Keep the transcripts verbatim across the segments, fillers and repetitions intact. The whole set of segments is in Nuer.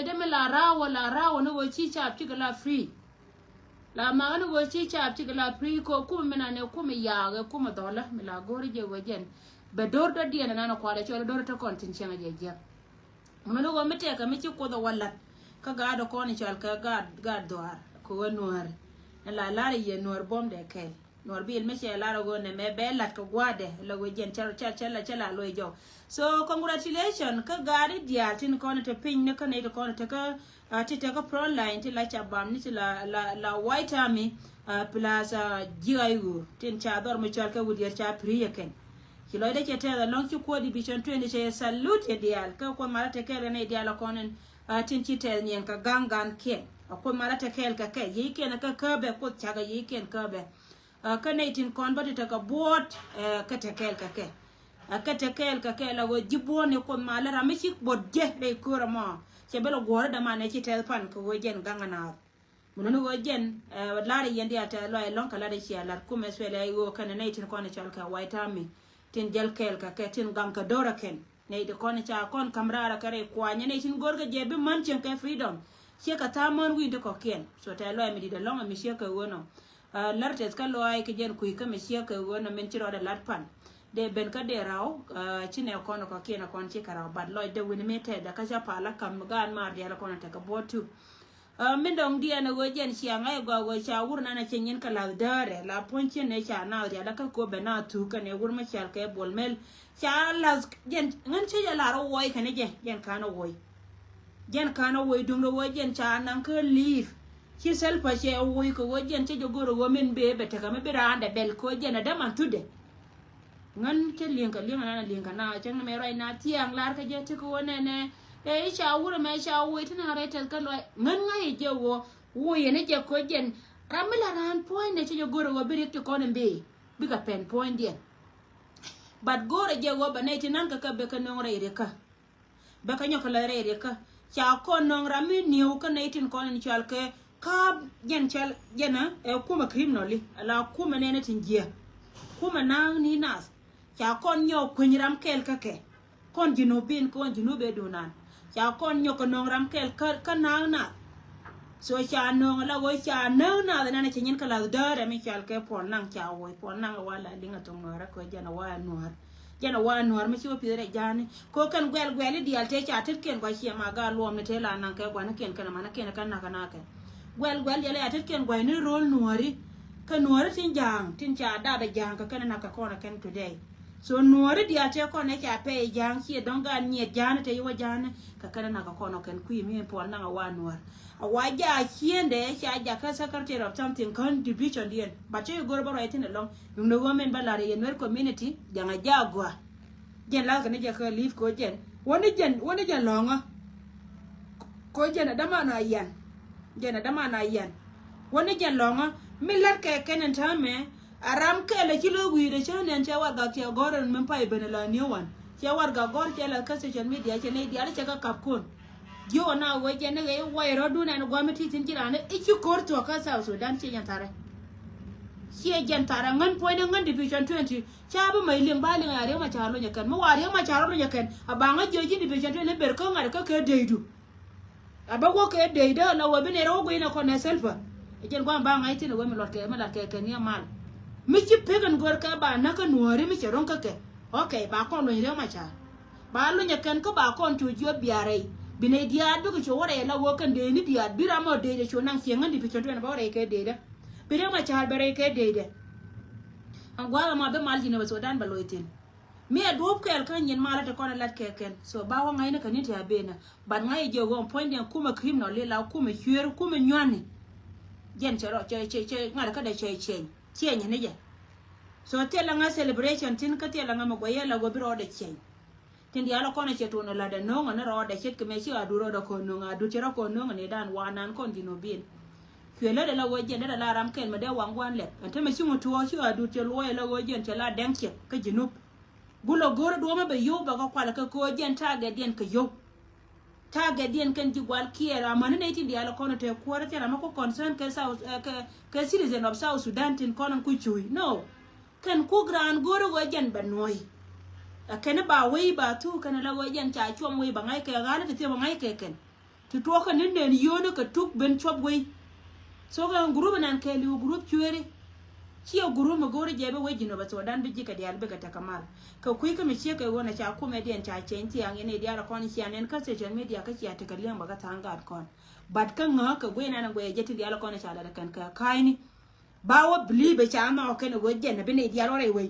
Dee mi la raawä la raawä ni ɣöö ci caap cikɛ la free. La makä ni ɣöö ci caap cikɛ la free kɛ kumɛ mi na ni kumɛ yaak ɛ kumɛ dhɔlä mi la go̱o̱ri jɛ ɣöö jɛn bɛ do̱r dɔ̱diɛn ɛnan ɛ kualɛ cɔl do̱r ɛ te kɔn tin cieŋ ɛ jɛ jiäk. Mɛ ni ɣöö mi tɛkɛ mi ci Kuoth ɛ wä la̱t kä gaat ɛ kɔn i̱ cɔal kɛ gaat gaat dhuaar kɛ ɣöö nuääri. Ni la la̱r i̱ yɛ nuäär buɔ̱mdɛ kɛɛl. Nuɔr bil mi cɛ lar a ɣöö nɛ mɛ bɛ lat kɛ gua̱dɛ la ɣöö jɛn cɛ cɛ cɛ la cɛ la lo̱c jɔw. So congratulation kä gaari diaal tin kɔn te piny ni kä nɛy ti kɔn te kä, ah, ti te kä front line ti la ca bam ni ti la la la White Army, ah, plus, ah, G I O tin ca dhɔr mi cɔal kɛ wut yɛr ca pri yɛ kɛn. Ci lɔcdɛ cɛ tɛth alɔŋ ci kuɔ division twenty cɛ salute yɛ diaal kä kuɔth malä te kɛɛl kɛ nɛy diaal a kɔn in, ah, tin ci tɛth niɛn kɛ gaŋ gan kiɛn a kuɔth malä te kɛɛl kɛ kɛ yiëë kiɛn kä kä bɛ kuoth cakɛ yiëë kiɛn kä bɛ. Kä nɛy tin kɔn bä ti tekɛ buɔ̱ɔ̱t, kä te kɛɛl kɛ kɛ. Kä te kɛɛl kɛ kɛ la ɣöö ji̱ buɔ̱ɔ̱t ni kuoth malä ram mi ci buɔ̱t jɛ rɛy köörä mɔ. Cɛ bä lɛ guɔ̱ɔ̱rä dämanɛ ci tɛth pan kɛ ɣöö jɛn gaŋ anaath. Mi nuni ɣöö jɛn, lar yɛn diaal tɛth lɔaac ɛlɔ̱ŋ kɛ lat ɛ cia lat kumɛ thuɛlɛ ɣöö kɛnɛ nɛy tin kɔn ɛ cɔl kɛ White Army tin jäl kɛɛl kɛ kɛ tin gaŋ kɛ do̱rä kɛn. Nɛy ti kɔn ca kɔn ka̱m raarä kɛ rɛy kuanyä nɛy tin go̱rkɛ jɛ bi män cieŋ kɛ freedom. Ciɛ kɛ tha̱a̱ŋ män wi̱i̱n ti kɔ̱kiɛn. So tɛ lɔc mi di̱t ɛlɔ̱ŋ mi ciɛ kɛ ɣöö nɔ. Lär tɛth kä lɔaac kɛ jɛn kui̱ kä mi ciɛ kɛ ɣöö nɔ min ci rɔɔdɛ la̱t pan. Dee ben kä dee raw, ci nɛ kɔn kɔ̱kiɛn kɔn ci kɛ raw. But lɔcdɛ wi̱ni mi tɛth dɛ kä ca pal a ka̱m gaan maar diaal kɔn tekɛ buɔ̱t tu. Min dɔ̱ŋ diɛn ɛ ɣöö jɛn cia ŋa̱c ɛ gɔaa ɣöö ca wur nanɛ cɛ nyin kɛ la̱th däärɛ la puɔ̱ny cin ɛ ca naath rial ɛ kä kop bɛ naath thuk kɛn ɛ wur mi cɔal kɛ Bol Mel. Ca la̱th jɛn ŋän cä jɛ lar ɛ wuɔy kɛn ɛ jɛ jɛn ka̱n ɛ wuɔy. Jɛn ka̱n ɛ wuɔy duŋdɛ ɣöö jɛn ca naŋ kä li̱i̱th. Ci Salva cɛ ɛ wuɔy kɛ ɣöö jɛn cä jɛ go̱r ɛ ɣöö min bee bɛ tekɛ mi bi raandɛ bɛl kɛ ɣöö jɛn ɛ däman thutdɛ. Ŋän cä li̱eŋ kɛ li̱eŋ anan a li̱eŋ kɛ na cäŋ ni mɛ ruac na thia̱a̱ŋ lar kä jɛ ti kɛ ɣöö nɛnɛ. Ɛ i̱ ca wurɛ mɛ ca woi ti na rɛy tɛth kä luac ŋän ŋa̱c i̱ jɛ ɣöö woi yɛn i̱ jɛ koc jɛn. Ram mi la raan puɔ̱nydɛ cä jɛ go̱r ɛ ɣöö bi riɛk ti kɔn in bi bikɛ pɛn puɔ̱nydiɛn. But go̱r ɛ jɛ ɣöö bɛ nɛy ti nan kɛ kɛ bɛ kɛ nöŋ rɛy riɛkä. Bɛ kɛ nyɔk kɛ lɔc rɛy riɛkä ca kɔn nöŋ ram mi ni̱ew kä nɛy tin kɔn in cɔal kɛ ka̱a̱p jɛn cɔal jɛn ɛ kumɛ criminal i̱ ala kumɛ nɛnɛ tin jiɛ. Kumɛ na̱a̱ŋ ni nath ca kɔn nyɔk kueny ram kɛɛl kä kɛ. Kɔn Junubin kɔn Junub ɛ dunan ca kɔn nyɔk kɛ nöŋ ram kɛɛl kä kä na̱a̱ŋ nath. So ca nöŋ ala ɣöö ca näk nath nɛnɛ cɛ nyin kä lath däärɛ mi cɔal kɛ Puɔl Naŋ ca woi Puɔl Naŋ ɛ wa la liŋ ɛ thok nuäärä kɛ jɛn ɛ wa ɛ nuäär. Jɛn ɛ wa nuäär mi ci wä pi̱th rɛy ja̱a̱ni. Ko kɛn guɛl guɛl i̱ diaal tëë ca tetkiɛn gua̱c ciɛ ma gaat luɔmni tëë la naŋ kɛ gua̱nikiɛn kɛn amankiɛn kɛn nakä nakä. Guɛl guɛl diaal ɛ ca tetkiɛn gua̱c ni ro̱l nuääri. Kɛ nuääri tin ja̱a̱ŋ tin ca dap ɛ ja̱a̱ŋ kɛ kɛn nakä kɔn ɛ kɛn today. So nuääri diaal tëë kɔn ɛ ca pɛy ja̱a̱ŋ ciɛ dɔ̱ŋ gaat nyiɛt ja̱a̱ni tëë yi wä ja̱a̱ni. Kɛ kɛn nakä kɔn ɛ kɛn kui̱ mi Puɔl Naŋ ɛ wa nuäär. A wa ja ciendɛ ca ja kä secretary of something kän division diɛn. But cä yi go̱r bä ruac thin along. Duŋdɛ ɣöö min bä lar yɛ Nuer community jaŋ a ja gɔaa. Jɛn lath kɛ ni jɛ kä li̱i̱p ko jɛn wä ni jɛn wä ni jɛn lɔ̱ŋä. Ko jɛn a däman a yan. Jɛn a däman a yan. Wä ni jɛn lɔ̱ŋä mi lät kɛ kɛn in täämɛ. A ram kɛl a ci lo̱k wi̱i̱dɛ cä nɛn cɛ warɛgak cɛ gɔ̱r in min pay ben a la new one. Cɛ warɛgak gɔ̱r cɛ la kä social media cɛ nɛy diaal cɛ kä kap kun. Jiök na wee jɛn ni ɣɛy way rɔ̱dun ɛn gua̱mi ti thi̱n ji̱ raan i̱ ci ko̱r thuɔ̱k kä South Sudan ciɛ jɛn tharɛ. Ciɛ jɛn tharɛ ŋän puɔ̱nydɛ ŋän division twenty. Ca bi mac liŋ ba liŋ a Riek Machar lunyɛ kɛn mi wa Riek Machar lunyɛ kɛn. A ba ŋä jiök ji̱ division twenty ber kä ŋa̱t kä kɛ deidu. A bä wä kɛ deidu la wee bi nɛy rɔ wä guiy nɛ kɔn nɛ Salva. Ɛ jɛn gua̱a̱m ba ŋa̱c thi̱n ɛ wee mi luɔt kɛ mi lat kɛ kɛn yɛ mal. Mi ci pek ɛn gör kɛ ba näk kä nuääri mi cɛ ro̱ŋ kä kɛ. Ok ba kɔn luny Riek Machar. Ba lunyɛ kɛn kä ba kɔn cu jiöp bia rɛy. Bi nɛy diaal bikɛ cu wä rɛy la wä kɛn dee ni diaal bi ram ɔ dee dee cu naŋ cieŋ ŋän di bi cɔn tuɛn bä wä rɛy kɛ dee dɛ. Bi Riek Machar bɛ rɛy kɛ dee dɛ. Ɛn gua̱a̱th ɛmɔ bi mal ji̱n ɛ bɛ Sudan bɛ loc thi̱n. Mi ɛ duɔ̱ɔ̱p kɛɛl kä nyin mal ɛ te kɔn ɛ lat kɛ kɛn. So ba wä ŋa̱cni kɛ ni ti a ben ɛ. But ŋa̱c ɛ jiɛ ɣöö ɛn puɔ̱nydɛ kumɛ criminal li la kumɛ cueer kumɛ nyuani. Jɛn cɛ rɔ cɛ cɛ cɛ ŋa̱t kä dɛ cɛ cɛny. Cɛny ni jɛ. So thilɛ ŋä celebration thi̱n kä thilɛ ŋä mi guɔyɛ la wä bi rɔɔdɛ cɛny. Tin diaal kɔn cɛ tuun lat ɛ no̱o̱ŋ ni rɔɔdɛ ce̱tkɛ mɛ ci Adut rɔɔdɛ kɔn no̱o̱ŋ Adut cɛ rɔ kɔn no̱o̱ŋ ni dan wanan kɔn Junubin. Cuɛ lätdɛ la ɣöö jɛn lätdɛ la ram kɛl mɛ dee waŋ gua̱n lɛp ɛn tämɛ ci ŋut tuɔɔk ci Adut cɛ luɔyɛ la ɣöö jɛn cɛ la dɛŋ ciɛk kä Junub. Gulɛ go̱o̱rä duɔ̱ɔ̱mä bɛ yio̱w bɛ kɛ kualɛ kɛ kɛ ɣöö jɛn targetdiɛn kɛ yio̱w. Targetdiɛn kɛn ji̱ gual kiɛɛr amäni nɛy tin diaal kɔn te kuäärä thiɛn amä ku concern kɛ South, eh, kɛ, kɛ citizen of South Sudan tin kɔn ku cuuc. No. Kɛn kuk raan go̱o̱rä ɣöö jɛn bɛ nuɔ̱ɔ̱c. Ɛ kɛn ba wei ba thuk kɛn la ɣöö jɛn ca cuɔm wei ba ŋa̱c kɛ ɣa̱lä ti thiep ba ŋa̱c kɛ kɛn. Ti tuɔkä ni nɛn yio̱o̱ni kɛ tuk ben cuɔp wei. So kɛ group nan kɛɛliw group cueeri. Ciɛ group mi go̱o̱ri jɛ bi wec Jinub Sudan bi ji̱ kɛ diaal bikɛ tekɛ mal. Kɛ kui̱ kä mi ciek kɛ ɣöö na ca kumɛ diɛn ca ceny thiaŋ yɛn i̱ diaal kɔn cia nɛn kä social media kä cia tekɛ li̱eŋ bä kä tha̱a̱ŋ gaat kɔn. But kä ŋä kɛ guiy nan guiy jɛ ti diaal kɔn ca lat kɛn kɛ ka̱a̱cni. Ba wä believe ca nhɔk kɛn ɛ ɣöö jɛn ɛ bi nɛy diaal wä rɛy wei.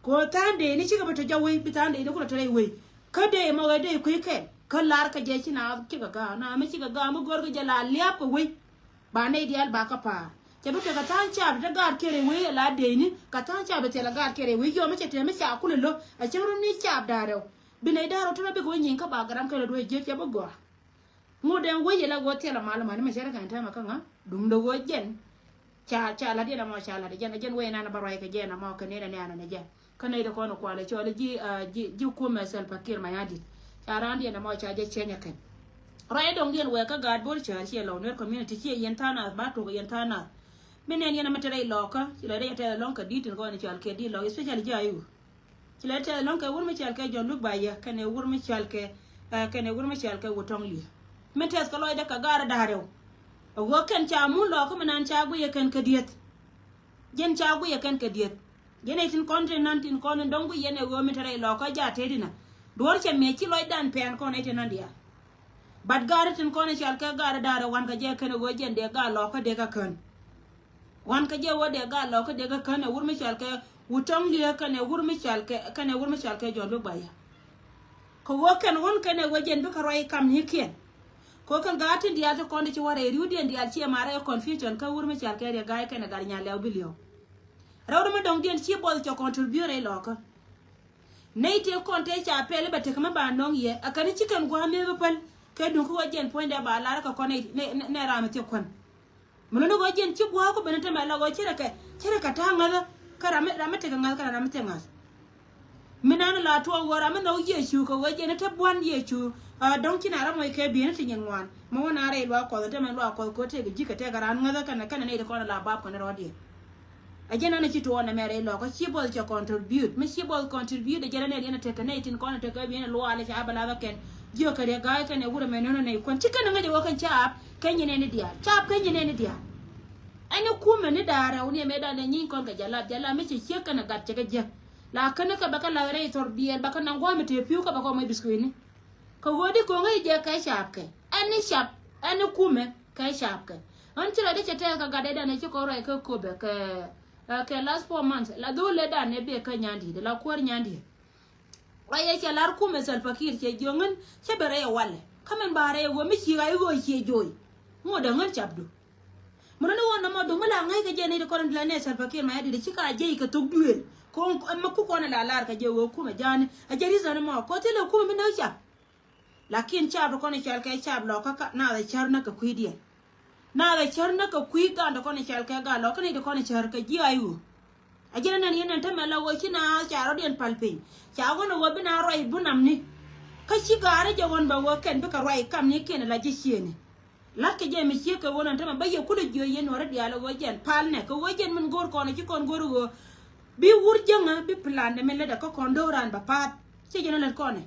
Kɛ ɣöö tha̱a̱ŋ dee ni cikɛ bi tɔ jɔw wei bi tha̱a̱ŋ dee ni kulɛ tɔ rɛy wei. Kä dee mɔ ɣöö dee kui̱ kɛn kä lar kɛ jɛ ci na cikɛ ga̱a̱ na mi cikɛ ga̱a̱ mi go̱o̱r kɛ jɛ la lia̱a̱p kɛ wei. Ba nɛy diaal ba kä pa̱a̱r cɛ bi tekɛ tha̱a̱ŋ caap te gaat kɛ rɛy wei ɛ la dee ni kɛ tha̱a̱ŋ caap bi thil ɛ gaat kɛ rɛy wei yɔm mi cɛ tɛm mi ca kulɛ lo̱ ɛ cäŋ run ni caap da̱a̱r rɛw. Bi nɛy da̱a̱r rɛw te rɔ bikɛ wä nyiŋ kä ba gɛram kɛn rɔ duee jiäk cɛ bi gɔaa. Ŋot ɛn wec yɛ la ɣöö thilɛ mal mani mɛ cɛ rɛ kɛn tɛmɛ kä ŋa duŋdɛ ɣöö jɛn. Ca ca lat yɛn ɛmɔ ca lat jɛn jɛn wec nan ba ruac kɛ jɛn ɛmɔ kɛ nɛn ɛn ɛn ɛn jɛn. Kä nɛy ti kɔn kualɛ cɔl ji̱ ji̱ ji̱ kumɛ Salva Kiir Mayardit. Ca raan diɛn ɛmɔ ca jɛ cɛny ɛ kɛn. Ruac ɛ dɔŋ diɛn wɛɛ kä gaat Bor cäär ciɛ lɔw Nuer community ciɛ yɛn tha̱a̱ŋ nath ba tok yɛn tha̱a̱ŋ nath. Mi nɛn yɛn ɛmɛ te rɛy lɔkä ci la dee yɛ tɛth ɛlɔŋ kɛ di̱t tin kɔn cɔal kɛ di̱t lɔk especially ji̱ ayu. Ci lɛ tɛth lɔ̱ŋ kɛ wur mi cɔal kɛ Jɔn Luk Ba Yɛ kɛnɛ wur mi cɔal kɛ kɛnɛ wur mi cɔal kɛ Wutɔŋ Liɛ. Mi tɛth kɛ lɔcdɛ kɛ gaar da̱a̱r rɛw. A ɣöö kɛn ca mun lɔɔkä mi nan ca guiyɛ kɛn kɛ dieth. Jɛn ca guiyɛ kɛn kɛ dieth. Jɛn ɛ tin kɔn tin nan tin kɔn in dɔ̱ŋ guiyɛ nɛ ɣöö mi te rɛy lɔɔkä jaat tëëdinä. Duɔ̱ɔ̱r cɛ mëë ci lɔcdan pɛn kɔn ɛ tin nan diaal. Bat gaar tin kɔn in cɔal kɛ gaar da̱a̱r rɛw wan kɛ jɛ kɛn ɛ ɣöö jɛn dee gaar lɔɔkä dee kɛ kän. Wan kä jɛ wä dee gal lɔ kä dee kä kän ɛ wur mi cɔal kɛ Wutɔŋ Liɛ kɛn ɛ wur mi cɔal kɛ kɛn ɛ wur mi cɔal kɛ Jɔn Luk Ba Yɛ. Kɛ wä kɛn wun kɛn ɛ wä jɛn bikɛ ruac kam ni kiɛn. Kɛ wä kɛn gaat tin diaal ti kɔn di ci wä rɛy riwdiɛn diaal ci ɛ marɛ ɛ confusion kä wur mi cɔal kɛ Riek Gai kɛn ɛ gat nyal lɛw bi liɛw. Rɛw di mi dɔŋdiɛn ci buɔth cɔ contribute rɛy lɔkä. Nɛy tëë kɔn tëë ca pɛl i̱ bɛ tekɛ mi ba nɔŋ yɛ a kɛn i̱ ci kɛn gua̱a̱ mëë bi päl. Kɛ duŋ kä wä jiɛn puɔ̱nydɛ ba lar kɛ kɔn nɛ ram i̱ thiɛ kuän. Mi luni ɣöö jiɛn ci gua̱a̱ ku ben i̱ tämɛ la ɣöö ci rɛ kɛ ci rɛ kɛ ta̱a̱ ŋäthä. Kä ram mi ram mi tekɛ ŋa̱th kä ram mi thiɛ ŋa̱th. Mi nan la tuɔɔk ɣöö ram mi nhɔk Yecu kɛ ɣöö jiɛn i̱ te buan Yecu. A dɔ̱ŋ ci na ram ŋɔc kɛ bi̱i̱n i̱ ti nyin ŋuan mi wä na rɛy luaak kuɔth i̱ tämɛ luaak kuɔth kɛ ɣöö tëëkɛ ji̱ kɛ tɛkɛ raan ŋäthä kɛnɛ kɛnɛ nɛy ti kɔn la bap kɔn i̱ rɔɔdiɛn. A jɛn an a ci tuɔɔn ɛmɛ rɛy lɔkä ci buɔth cɛ contribute mi ci buɔth contribute a jɛn an a riɛn a tekɛ nɛy tin kɔn a tekɛ biɛn a luaal a ca bɛ lath a kɛn. Jiök kɛ riɛ ga̱a̱c kɛn ɛ wurɛ mɛ no̱n a nɛy kuän ci kɛn a ŋäc a wä kɛn caap kɛ nyin ɛn i̱ diaal caap kɛ nyin ɛn i̱ diaal. Ɛn i̱ kumɛ ni da̱a̱r rɛw ni ɛmɛ da̱a̱n ɛ nyiny kɔn kɛ jalap jalap mi cɛ ciek kɛn a gat cɛ kɛ jiäk. La kɛn kä bɛ kä lath rɛy thor biɛl bɛ kä naŋ gua̱a̱m ɛ tëë pi̱w kä bɛ kɔ mɔc biskuitni. Kɛ ɣöö di ko̱ŋä i̱ jɛ kɛ caap kɛ ɛn i̱ cap ɛn i̱ kumɛ. Kɛ caap kɛ ɣän ci rɔ di cɛ tɛth kɛ gat dee dan ci kɔn ruac kä Köpɛ kɛ kɛ last four months la dhol lɛ dan ne bek kä nyan diet la kuäär nyan diet. Ruac yɛ cɛ lar kumɛ Salva Kiir cɛ jiöŋ ɣän cɛ ben rɛy ɛ walɛ kä mɛn ba rɛy ɛ ɣöö mi ci ɣac ɣöö ciɛ joc. Ŋot dee ɣän capdu. Mi rɔ ni ɣöö nɔmɔ duk mi la ŋäc kɛ jɛ ni di kɔn in di la nɛ Salva Kiir Mayardit ci ka jiɛc kɛ thok duëël. Kɔn ɛmɛ ku kɔn in la lar kɛ jɛ ɣöö kumɛ ja̱a̱ni a jɛ reason mɔ kɔ thilɛ kumɛ mi näk cap. Lakin caap ti kɔn i̱ cɔal kɛ caap lɔkä ka naath ɛ cär näk kɛ kui̱diɛn. Naath ɛ cär näk kɛ kui̱ gaan ti kɔn i̱ cɔal kɛ gaan lɔkä ni ti kɔn i̱ cär kɛ ji̱ ay ɣöö. A ji̱n anɛn yɛn ɛn tämɛ la ɣöö ci naath ca rɔ̱diɛn pal piny ca ɣän ɛ ɣöö bi naath ruac bunamni. Kä ci gaari jɛ ɣän bɛ ɣöö kɛn bikɛ ruac kamnikiɛn la ji̱ ciëëni. La̱t kɛ jɛ mi ciek kɛ ɣän ɛn tämɛ bä yɛ kulɛ jiöc yɛn nuɔ̱ri diaal ɛ ɣöö jɛn pal nɛ kɛ ɣöö jɛn min go̱o̱r kɔn ɛ ci kɔn go̱o̱r ɛ ɣöö bi wur jäŋä bi plan dɛ min lätdɛ kä kɔn do̱ran bɛ pa̱a̱t. Ci jɛn ɛ lät kɔn ɛ.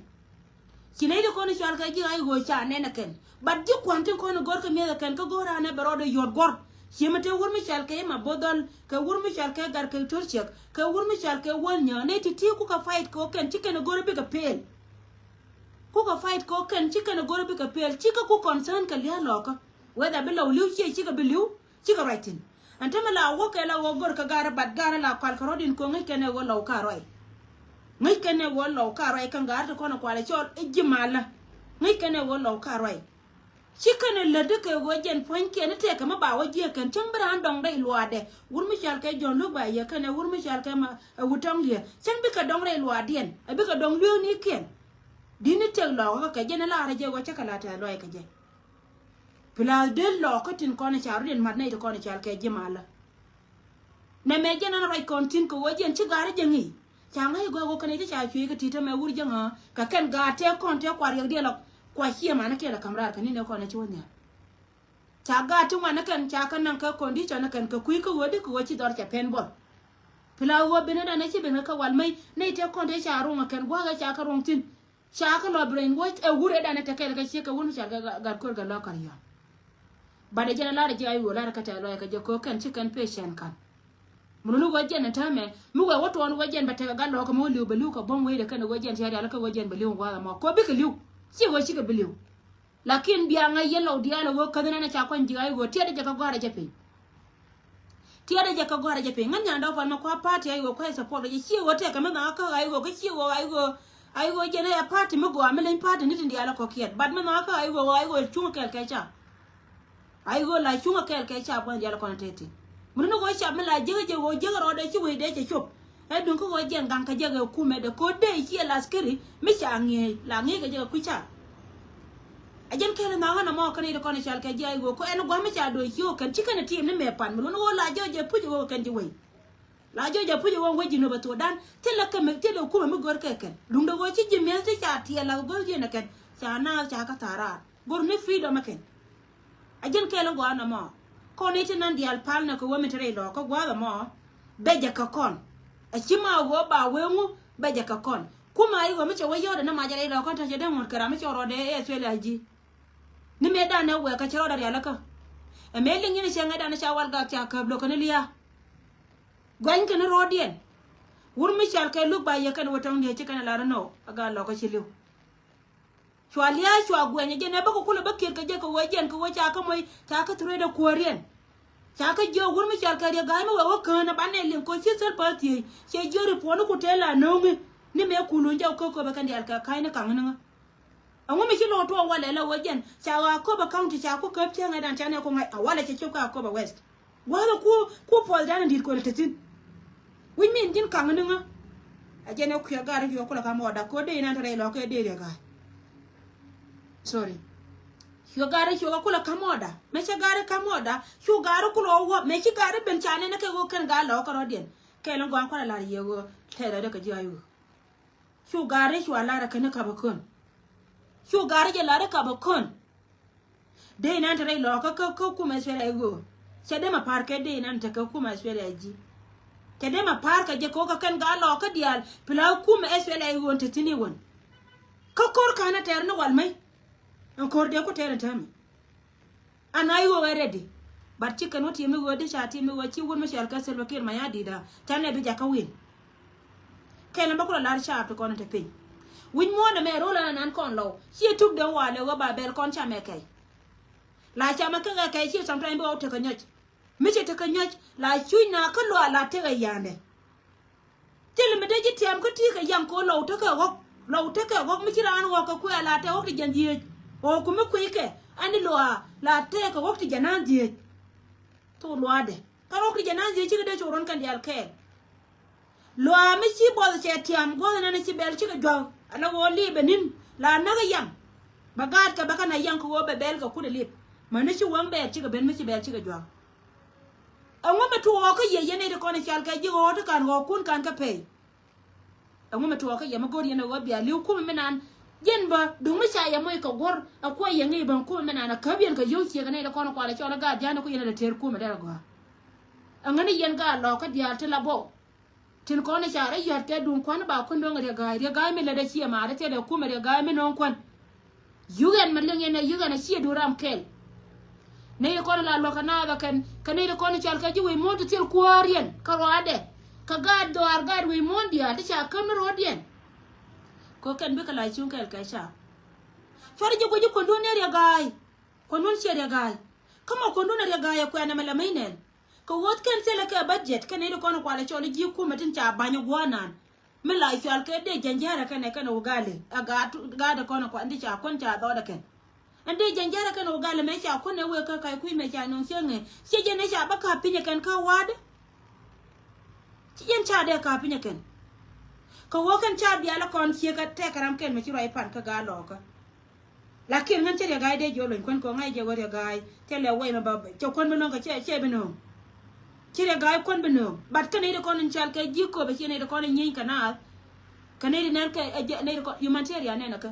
Ci nɛy ti kɔn i̱ cɔal kɛ ji̱ ɣa̱c ɣöö ca nɛn ɛ kɛn. But ji̱ kua̱n tin kɔn i̱ gɔ̱r kɛ mi̱eth ɛ kɛn kä go̱r an ɛ bɛ rɔɔdɛ yuɔt guɔ̱r. Ciɛ mi te wur mi cɔal kɛ i̱ ma bo̱th dhɔl kɛ wur mi cɔal kɛ gar kɛ to̱r ciɛk kɛ wur mi cɔal kɛ wäl nyääk nɛy ti ti kukɛ fight kɛ ɣöö kɛn ci kɛn i̱ go̱r i̱ bikɛ pel. Kukɛ fight kɛ ɣöö kɛn ci kɛn i̱ go̱r i̱ bikɛ pel ci kä ku concern kɛ lia̱a̱ lɔɔkä. Whether bi lɔw li̱w ciɛ cikɛ bi li̱w. Cikɛ ruac thi̱n. Ɛn tämɛ la wä kɛ la wä gör kɛ ga̱rä bat ga̱rä la kual kɛ rɔ̱diɛn ko̱ ŋäc kɛn ɛ wä lɔw ka ruac. Ŋäc kɛn ɛ wä lɔw ka ruac kɛn ga̱rä ti kɔn ɛ kual ɛ cɔl ɛ ji̱ malä. Ŋäc kɛn ɛ wä lɔw ka ruac. Ci kɛn ɛ lätdä kɛ wä jɛn puɔ̱nykiɛn i̱ tëëkɛ mi ba wä jiɛk kɛn cäŋ bi raan dɔŋ rɛy luaadɛ. Wur mi cɔal kɛ Jɔ̱ɔ̱n Luk Ba Yɛ kɛn ɛ wur mi cɔal kɛ ma ɛ Wut Tɔŋ Liɛ cäŋ bikɛ dɔŋ rɛy luaadiɛn ɛ bikɛ dɔŋ lueeknikiɛn. Di̱t ni tëk lɔɔkä kɛ jɛn ɛ laarä jɛ wä cä kɛ la tɛth luac kɛ jɛ. Plus dee lɔɔkä tin kɔn i̱ ca rɔ̱diɛn mat nɛy ti kɔn i̱ cal kɛ ji̱ malä. Nɛ mɛ jɛn ɛn ruac kɔn thi̱n kɛ ɣöö jɛn ci ga̱r i̱ jɛ ŋi̱i̱c. Ca ŋäc i̱ gɔaa ɣöö kɛn i̱ ti ca cuëëc kɛ ti̱i̱t tämɛ wur jɛ ŋa̱a̱ kɛ kɛn ga̱a̱t tëë kɔn tëë kua riɛk diɛl ɔ kua ciɛ man i̱ kɛl ɛ ka̱m raar kɛ ni̱n ɛ kɔn ɛ ci wä nhial. Ca ga̱a̱t ti ŋuan i̱ kɛn ca kɛ naŋ kɛ condition i̱ kɛn kɛ kui̱ kä ɣöö di kɛ ɣöö ci dhɔr cɛ pɛn buɔth. Pila ɣöö ben i̱ dan ɛ ci ben kɛ kɛ wal mec nɛy tëë kɔn tëë ca ruɔ̱ŋ ɛ kɛn gua̱a̱k ɛ ca kɛ ruɔ̱ŋ thi̱n. Ca kä lɔ brainwash ɛ wur ɛ danɛ tɛ kɛl kɛ ciek kɛ wur mi cal kɛ gat kuer kɛ lɔ kar yɔn. Bat ɛ jɛn ɛ lar ɛ ji̱ ay ɣöö lar ɛ kä tɛ lɔc ɛ kɛ jɛ ko̱ kɛn ci kɛn pecɛn kan. Mi luni wä jɛn ɛ täämɛ mi wɛ wä tuɔɔn wä jɛn bɛ tɛkɛ gat lɔɔk kɛ mi wä li̱w bɛ li̱w kɛ buɔ̱m wecdɛ kɛn wä jɛn tiɛt rial kä wä jɛn bɛ li̱w gua̱a̱th ɛmɔ ko̱ bikɛ li̱w. Ciek wä cikɛ bi li̱w. Lakin biaŋ ɛ yɛ lɔw diaal ɛ wä käth nɛn ɛ ca kuany ji̱ ay ɣöö tiɛt ɛ jɛ kä gɔ̱a̱r ɛ jɛ piny. Tiɛt ɛ jɛ kä gɔ̱a̱r ɛ jɛ piny ŋän nyandɛ wä pan mɛ kua party ay ɣöö kua ɛ support ɛ jɛ ciek wä tɛkɛ mi nhɔakä ay ɣöö kä ciek wä ay ɣöö ay ɣöö jɛn ɛ party mi gɔaa mi leny party ni tin diaal ɛ kɔ̱kiɛt but mi nhɔakä ay ɣöö ay ɣöö cuŋ kɛɛl kɛ ca. Ay ɣöö la cuŋ kɛɛl kɛ ca buɔ̱n diaal ɛ kɔn teti. Mi ni ɣöö ca mi la jiäk jɛ ɣöö jiäk rɔɔdɛ ci wecdɛ cɛ cop. Ɛ duŋ kä ɣöö jɛn gaŋ kɛ jɛ kɛ kumɛ dɛ ko̱dɛ ciɛ la askari mi ca ŋi̱eec la ŋi̱eec kɛ jɛ kɛ kui̱ ca. A jɛn kɛl in nhɔakä nɔmɔ kä nɛy ti kɔn i̱ cal kɛ ji̱ ay ɣöö ko ɛn gua̱m mi ca do̱c ci ɣöö kɛn ci kɛn ɛ tiim ni mɛ pan mi lun ɣöö la jɔc jɛ puc ɣöö kɛn ji̱ wei. La jɔc jɛ puc ɣöö wec ji̱ nopɛ thok dan thilɛ kä mi thilɛ kumɛ mi gör kɛ kɛn luŋdɛ ɣöö ci ji̱ mi̱eth ti ca tiɛɛl la gör ji̱ ɛn ɛ kɛn ca naath ca kä thaar raar gör ni freedom ɛ kɛn. A jɛn kɛl in gɔaa nɔmɔ kɔn i̱ ti nan diaal pal nɛ kɛ wä mi te rɛy lɔɔk kä gua̱a̱th ɛmɔ. Bɛ jɛ kɛ kɔn a ci ma ɣöö ba wee ŋu bɛ jɛ kɛ kɔn. Kumɛ a i̱ ɣöö mi cɛ wä yɔ̱ɔ̱dɛ ni mac rɛy lɔɔk kä te cɛ dee ŋuɔ̱t kɛ ram mi cɛ rɔɔdɛ ɛ thilɛ a ji̱. Ni mëë danɛ wɛɛkä cɛ rɔɔdɛ rialikä. Ɛ mëë liŋ yɛn cɛ ŋäc danɛ ca wal gak ca käp lo̱kä ni lia̱a̱. Guany kɛn rɔɔdiɛn. Wur mi cal kɛ luk ba yɛ kɛn wä tɔŋ diɛ ci kɛn lar nɔ a gal lɔkä ci liw. Cua lia̱a̱ cua guɛny jɛn ɛ bä kɛ kulɛ bä kiɛt kɛ jɛ kɛ wä jɛn kɛ wä ca kä moc ca kä thurɛ dɛ kuääriɛn. Ca kä jiök wur mi cal kɛ riɛ ga̱a̱c mi wɛ wä kään a banɛ liŋ kɔ ci thil pa thiec cɛ jiök ri puɔ̱ni ku tëë la no̱o̱ŋi. Ni mëë kulun jɛ wä kä köpɛ kɛn diaal kɛ ka̱cni kaŋni ŋä. Ɛŋu mi ci lo̱o̱ tuɔɔk walɛ la wä jɛn ca ɣaa köpɛ county ca ku käp cäŋɛ dan ca nɛ ku ŋa̱c a walɛ cɛ cop kä a köpɛ west. Gua̱a̱th ku ku puɔth dan in di̱t kuɔl te thi̱n. Wi̱c min ji̱n kaŋ ni ŋä. A jɛn ɛ kuiɛ gar in cuɛ kulɛ kam ɣɔda ko̱ dee in an te rɛy lɔ̱k kɛ dee riɛ ga̱a̱c. Sorry. Cuɛ gar in cuɛ kulɛ kam ɣɔda mɛ cɛ gar in kam ɣɔda cu gar in kulɛ wä wä mɛ ci gar in ben ca nɛn kɛ ɣöö kɛn gar lɔ̱k kärɔ̱diɛn. Kɛl in gɔaa kualɛ la̱r yɛ ɣöö tɛth rɔ̱dɛ kɛ ji̱ a yöö. Cu gaari cua lar ɛ kɛn ɛ kap ɛ kön. Cu gaari jɛ lar ɛ kap ɛ kön. Dee nɛn te rɛy lɔɔkä kä kä kumɛ Australia i̱ ɣöö cɛ dee ma pa̱a̱r kɛ dee nɛn te kɛ kumɛ Australia i̱ ji̱. Cɛ dee ma pa̱a̱r kɛ jɛ kɛ wä kɛ kɛn gaa lɔɔkä diaal pila kumɛ Australia i̱ ɣöö te thi̱n i̱ wän. Kä ko̱r ka̱n ɛ tɛɛr ni wal mɛy. Ɛn ko̱r dee ku tɛɛr ɛ täämɛ. An a i̱ ɣöö ɛ ready. But ci kɛn wä ti̱em i̱ ɣöö di ca ti̱em i̱ ɣöö ci wut mi cɔal kɛ Salva Kiir Mayardit a tɛn ɛ bi jakä win. Kɛn ɛ bä kulɛ lar caap ti kɔn ɛ te piny. Wi̱c muɔ̱ɔ̱n ɛmɛ ro̱l ɛn anan kɔn lɔw ci ɛ tuk den walɛ ɣöö ba bɛl kɔn camɛ kɛy. La camɛ kɛ kɛ kɛy ci sometime bi ɣɔw tekɛ nyɔc. Mi ci tekɛ nyɔc la cuc na kä luaal la tekɛ yandɛ. Thil mi dee ji̱ tiɛm kä ti̱i̱ kɛ yaŋ kɛ ɣöö lɔw tekɛ ɣɔ̱k lɔw tekɛ ɣɔ̱k mi ci raan ɣɔ̱k kɛ kuɛ la tɛ ɣɔ̱k ti jɛn dhieec. Ɣɔ̱k ku mi kui̱ kɛ ani luaa la tɛ kɛ ɣɔ̱k ti jɛn naan dhieec. Thok luaadɛ kä ɣɔ̱k ti jɛn naan dhieec cikɛ dee cok ruɔ̱n kɛn diaal kɛɛl. Luaa mi ci buɔth cɛ tiam guɔth nɛn ci bɛl cikɛ juak ala ɣöö lip ɛ ni̱n la näk ɛ yaŋ. Bɛ gaat kɛ bɛ kɛn a yaŋ kɛ ɣöö bɛ bɛl kɛ kun ɛ lip mäni ci wäŋ bɛɛr cikɛ ben mi ci bɛl cikɛ juak. Ɛŋu mi tuɔɔk kä yɛ yɛn iti kɔn i̱ cal kɛ ji̱ ɣɔɔ ti kan ɣɔɔkun kan kä pɛy. Ɛŋu mi tuɔɔk kä yɛ mi go̱r yɛn ɛ ɣöö bia li̱w kumɛ mi nan. Yɛn bä duŋ mi ca yɛ moc kɛ guɔ̱r ɛ kuɔ yɛ ŋi̱i̱c bä kumɛ mi nan ɛ käp yɛn kɛ yio̱w ciek ɛ nɛy ti kɔn ɛ kual ɛ cɔl ɛ gaat ja̱a̱n ɛ ku yɛn ɛ lɛ tëër kumɛ derɛ gɔaa. Ɛŋäni yɛn gaat lɔɔkä diaal ti la bɔw. Tin kɔn i̱ ca rɔ yɔ̱t kɛ duŋ kuan ba kuän do̱ŋ riɛk ga̱a̱c riɛk ga̱a̱c mi lätdɛ ciɛ maari thilɛ kumɛ riɛk ga̱a̱c mi no̱o̱ŋ kuän. Yuk ɛn ma liŋ yɛn ɛ yuk ɛn ɛ ciɛ duun ram kɛl. Nɛy ti kɔn la luäk kɛ naath ɛ kɛn kɛ nɛy ti kɔn i̱ cal kɛ ji̱ wec muɔ̱ɔ̱n ti thil kuäär yɛn kä ruaadɛ. Kɛ gaat dhɔaar gaat wec muɔ̱ɔ̱n diaal ti ca käm ni ro̱o̱diɛn. Kɛ kɛn bikɛ la cuŋ kɛl kɛ ca. Cuɔr ji̱ guic ji̱ kuändun ni riɛk ga̱a̱c. Kuändun ciɛ riɛk ga̱a̱c. Kä mɔ kuändun ɛ riɛk ga̱a̱c ɛ kuɛn ɛmɛ lɛ mec nɛn. Kɛ wuɔth kɛn thilɛ kɛ budget kɛn nɛy ti kɔn kualɛ cɔl i̱ ji̱ kumɛ tin ca ba̱ny i̱ gua̱a̱r naan. Mi la cual kɛ dee jɛn jiärɛ kɛn ɛ kɛn ɛ wä gali ɛ gaat gaat ɛ kɔn ɛ kuan ti ca kuän ca dhɔɔdɛ kɛn. Ɛn dee jɛn jiärɛ kɛn ɛ wä gali mɛ ca kuän ɛ wëë kä ka̱c kui̱ mɛ ca nöŋ cieŋ ɛ ciɛ jɛn ɛ ca bä ka̱p piny ɛ kɛn kä wa̱a̱dɛ. Ci jɛn ca dee ka̱p piny ɛ kɛn. Kɛ wä kɛn ca bial ɛ kɔn ciek ɛ tɛkɛ ram kɛn mɛ ci ruac pan kä gaat lɔɔkä. Lakin ŋän ci riɛk ga̱a̱c dee jiɔ lony kuän kɛ ŋa̱c jɛ wä riɛk ga̱a̱c cɛ lɛ wɛy mɛ ba cɛ kuän bi nööŋ kɛ cɛ cɛ bi nööŋ. Ci riɛk ga̱a̱c kuän bi nööŋ but kɛn nɛy ti kɔn in cal kɛ ji̱ köpɛ ci nɛy ti kɔn in nyieny kɛ naath. Kɛ nɛy ti nɛn kɛ ɛ jɛ nɛy ti kɔn humanitarian nɛn ɛ kä.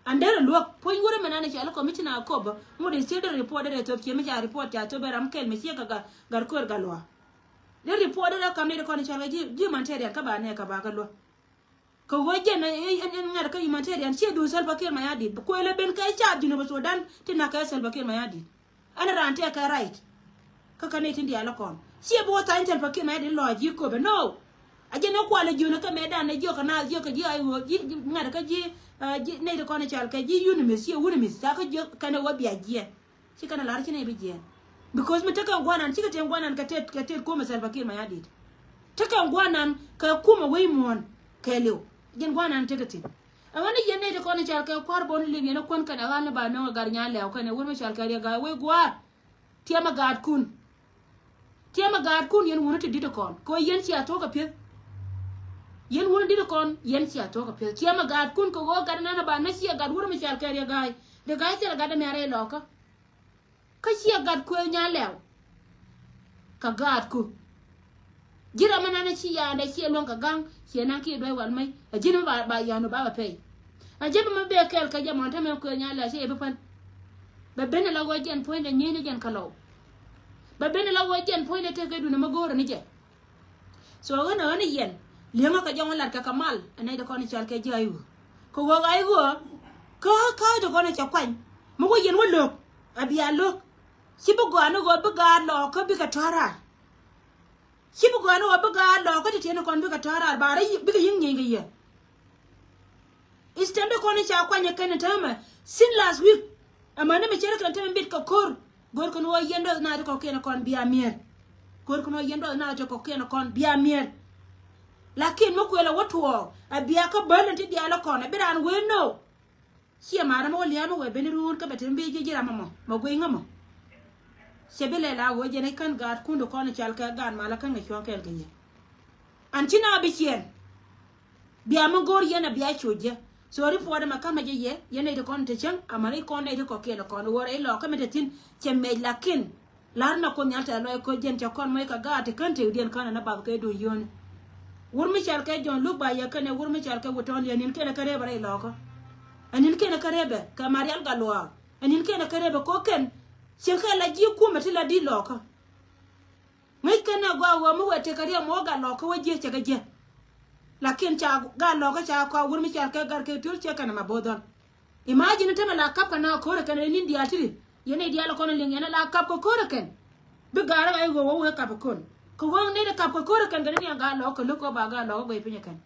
An derɛ luäk puɔ̱ny wurɛ mɛ nan in cal kɔmicina köpɛ ŋut in ci derɛ report derɛ thop ciɛ mi ca report ca thop ɛ ram kɛl mi ciɛ kɛ gat gat köör gat luaak. Derɛ report derɛ kam nɛy ti kɔn in cal kɛ ji̱ humanitarian kä ba nɛ kɛ ba kɛ luäk. Kɛ ɣöö jɛn ɛn ŋa̱t kä humanitarian ciɛ duun Salva Kiir Mayardit. Kuëlɛ ben kɛ ca Junub Sudan ti nak kɛ Salva Kiir Mayardit. Ɛn raan tëë kɛ right. Kä kɛ nɛy tin diaal kɔn ciɛ bi wä thany Salva Kiir Mayardit lɔc ji̱ köpɛ no. A jɛn ɛ kualɛ jiön kä mɛtdan ɛ jiök kɛ naath jiök kɛ ji̱ ay ɣöö ji̱ ŋa̱t kä ji̱ nɛy ti kɔn cal kɛ ji̱ UNMISS ciɛ UNMISS ca kä jiök kɛn ɛ wä bia jiɛn. Ci kɛn a lar ci nɛy bi jiɛɛn. Because mi tekɛ guanan cikɛ tiɛŋ guanan kɛ tet kɛ tet kumɛ Salva Kiir Mayardit. Tekɛ guanan kɛ kumɛ wec muɔ̱ɔ̱n kɛɛliw. Jɛn guanan tekɛ thi̱n. Ɛŋa ni yɛn nɛy ti kɔn i̱ cal kɛ kua̱r bɔn i̱ liŋ yɛn i̱ kuän kɛn a ɣa̱l ni ba nɔŋ a gar nya̱a̱n lɛw kɛn ɛ wur mi cal kɛ riɛk gaa wec gua̱a̱r. Tiɛmɛ gaatkun. Tiɛmɛ gaatkun yɛn wuni ti di̱t kɔn kɛ ɣöö yɛn cia thuɔ̱k kɛ pi̱eth. Yɛn wuni di̱t kɔn yɛn cia thuɔ̱k kɛ pi̱eth. Tiɛmɛ gaatkun kɛ ɣöö gat inan a ba nä ciɛ gat wur mi cal kɛ riɛk gaa. Riɛk gaa thilɛ gat dämɛ a rɛy lɔkä. Kä ciɛ gat kuëë nyan lɛw. Kɛ gaatku. Ji̱ ram ɛnan ci yaandɛ ciɛ luäŋ kɛ ga̱ŋ ciɛ naŋ kiɛ duäc wal mec. Ɛ ji̱n mi ba, ba ya̱a̱n ba bɛ pɛy. Ɛ ji̱n mi bɛ kɛɛl kɛ jɛ mɔn tämɛ kuëë nyan lɛw ciɛ bi pän. Bɛ ben ɛ la ɣöö jɛn puɔ̱nydɛ nyieny ni jɛn kä lɔw. Bɛ ben ɛ la ɣöö jɛn puɔ̱nydɛ tekɛ duundɛ mi go̱o̱rɛ ni jɛ. So ɣän ɣän yɛn li̱eŋä kɛ jɔŋ lat kɛ kɛ mal ɛ nɛy ti kɔn i̱ cal kɛ ji̱ ay ɣöö kɛ ɣöö ay ɣöö kä kä ti kɔn i̱ cɛ kuany. Mi wä yɛn wä lo̱k a bia lo̱k. Ci bi gɔaa ni ɣöö bi gaat lɔɔkä bikɛ tɔ̱ raar. Ci bi gɔaa ni ɣöö bi gaat lɔɔkä ti tiɛni kɔn bikɛ tɔ̱ raar ba rɔ bikɛ yi̱ŋ nyieeny kɛ yɛ. Istɛm ti kɔn i̱ ca kuany ɛ kɛn in täämɛ since last week. Ɛmɛ ni mi cɛ ri kɛn täämɛ bit kɛ ko̱r. Go̱r kɛn ɣöö yɛn dɔth na ti kɔ̱kiɛn kɔn bia miɛr. Go̱r kɛn ɣöö yɛn dɔth na ti kɔ̱kiɛn kɔn bia miɛr. Lakin mi kuël ɛ wä tuɔɔk ɛ bia kä bäl in ti diaal ɛ kɔn ɛ bi raan wee no. Ciɛ ma̱a̱r ɛmɛ wä lia̱a̱ mi wee ben ruun kä bɛ te mi bi ji̱ ji̱ ram ɛmɔ mɛ guiy ŋämɔ. Cɛ bi lɛl a ɣöö jɛn i̱ kän gaatkun ti kɔn i̱ cal kɛ gaat malä kän kɛ cuɔ̱ɔ̱ŋ kɛɛl kɛ yɛ. An ci na bi ciɛɛn. Bia mi go̱o̱r yɛn a bia coc jɛ. So ri puɔt ɛmɛ kamɛ jɛ yɛ yɛn nɛy ti kɔn te cäŋ amä ri kɔn nɛy ti kɔ̱kiɛn kɔn wä rɛy lɔkä mi te thi̱n. Cɛ mɛc lakin la̱r na Kuoth Nhial tɛth lɔc koc jɛn cɛ kɔn moc kɛ gaat ti kän tëkdiɛn kän ɛn a bath kɛ duun yio̱o̱ni. Wur mi cal kɛ Jɔ̱ɔ̱n Luk ba yɛ kɛn ɛ wur mi cal kɛ wut tɔ̱ɔ̱n yɛ ni̱n kɛn ɛ kä rɛpɛ rɛy lɔkä. Ɛ ni̱n kɛn ɛ kä rɛpɛ kɛ Marial Gatluak. Ɛ ni̱n kɛn ɛ kä rɛpɛ ko̱ kɛn cieŋ kɛ la ji̱ kumɛ ti la di̱t lɔkä. Ŋäc kɛn ɛ gɔaa ɣöö mi wëë tekɛ riɛm wä gat lɔkä wä jiɛ cɛ kɛ jiɛ. Lakin ca gat lɔkä ca kɔak wur mi cal kɛ gat kɛ tiöl cɛ kɛn ɛmɛ bo̱o̱th dhɔl. Imagine tämɛ la kap kɛ na ko̱rɛ kɛn ɛ ni̱n diaal tiri yɛn ɛ diaal kɔn ɛ liŋ yɛn ɛ la kap kɛ ko̱rɛ kɛn. Bi gaarä ɣa̱c ɣöö wä wee kap kɛ ko̱n kɛ wä nɛy ti kap kɛ ko̱rɛ kɛn kɛ ni niɛn gat lɔkä lo̱k kɛ ba gat lɔkä guɛy piny ɛ kɛn.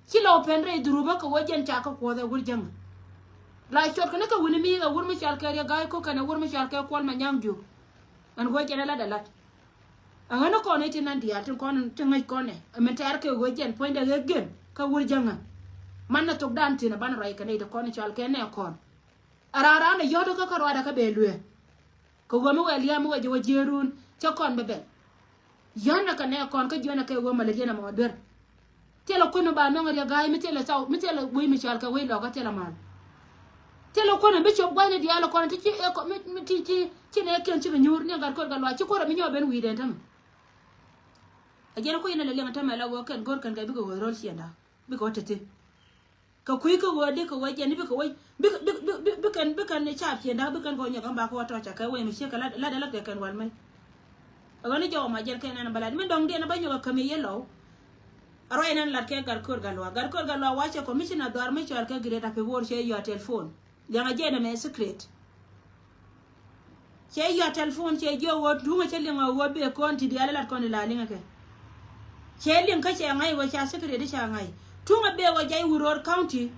Ci lɔw pɛn rɛy dhurupä kɛ wä jɛn ca kä kuɔth ɛ wur jäŋä. La cuɔt kɛ ni kɛ wuni mi kɛ wur mi cal kɛ riɛ ga̱a̱c ko̱k kɛn ɛ wur mi cal kɛ kuɔl mɛ nyaŋ juuk. Ɛn wä jɛn ɛ lat ɛ lat. Ɛ ɣän ɛ kɔn ɛ tin nan diaal tin kɔn tin ŋäc kɔn ɛ ɛ min tɛɛr kɛ wä jɛn puɔ̱nydɛ ɣɛ gën kä wur jäŋä. Man ɛ thokdan thi̱n ɛ banɛ ruac kɛ nɛy ti kɔn cal kɛ nɛ kɔn. Ɛ raan raan ɛ yɔ̱t kä kä ruaadɛ kä bɛ luee. Kɛ ɣöö mi wɛ lia̱a̱ mi wɛ jɛ wä jiëërun cä kɔn bɛ bɛl. Yɔ̱n ɛ kɛ nɛ kɔn kä jiɔn ɛ kɛ ɣöö mɛ lät yɛn ɛ mɔ duer. Thilɛ kuäär mi ba nɔŋ riɛk ga̱a̱c mi thilɛ thaw mi thilɛ wec mi cɔal kɛ wec lɔkä thilɛ mal. Thilɛ kuäär mi bi cop gua̱cni diaal kɔn ti ci ɛ kɔ mi mi ti ci ci nɛ kiɛn cikɛ nyuur ni gat kuäär gat luac ci kuäär mi nyɔk ben wi̱i̱dɛn tämɛ. Ɛ jɛn kui̱ ni lɛ liɛŋ tämɛ la wä kɛn go̱r kɛn kɛ bikɛ wä ro̱l ciɛnda bikɛ wä ti̱ti̱. Kɛ kui̱ kä ɣöö dee kɛ wec jɛn i̱ bikɛ wec bikɛ bikɛ bikɛ bikɛn bikɛn i̱ caap ciënda bikɛn kɛ wä nyɔk ɛn ba kä wä tɔ̱ ca kɛ wec mi ciek kɛ lat lat lat kɛ kɛn wal mec. Ɛ ɣän i̱ jɔw ma jɛn kɛn ɛn bä lat mi dɔ̱ŋdiɛn ɛ bä nyɔk ɛ käm yɛ yɛ lɔw. Ɛ ruac ɛn ɛn lat kɛ gat köör gat luaak gat köör gat luaak wa cɛ commissioner dhɔaar mi cɔal kɛ Greater Pibor cɛ yɔa telephone. Liaŋ a jɛn ɛmɛ secret. Cɛ yɔ̱a̱ telephone cɛ jiɔ ɣöö tuŋä cɛ liŋ ɣöö bee kɔn ti diaal lat kɔn ti la liŋä kɛ. Cɛ liŋ kä cɛ ŋa̱c ɣöö ca secret ca ŋa̱c. Tuŋä bee ɣöö jac wut ro̱o̱r county.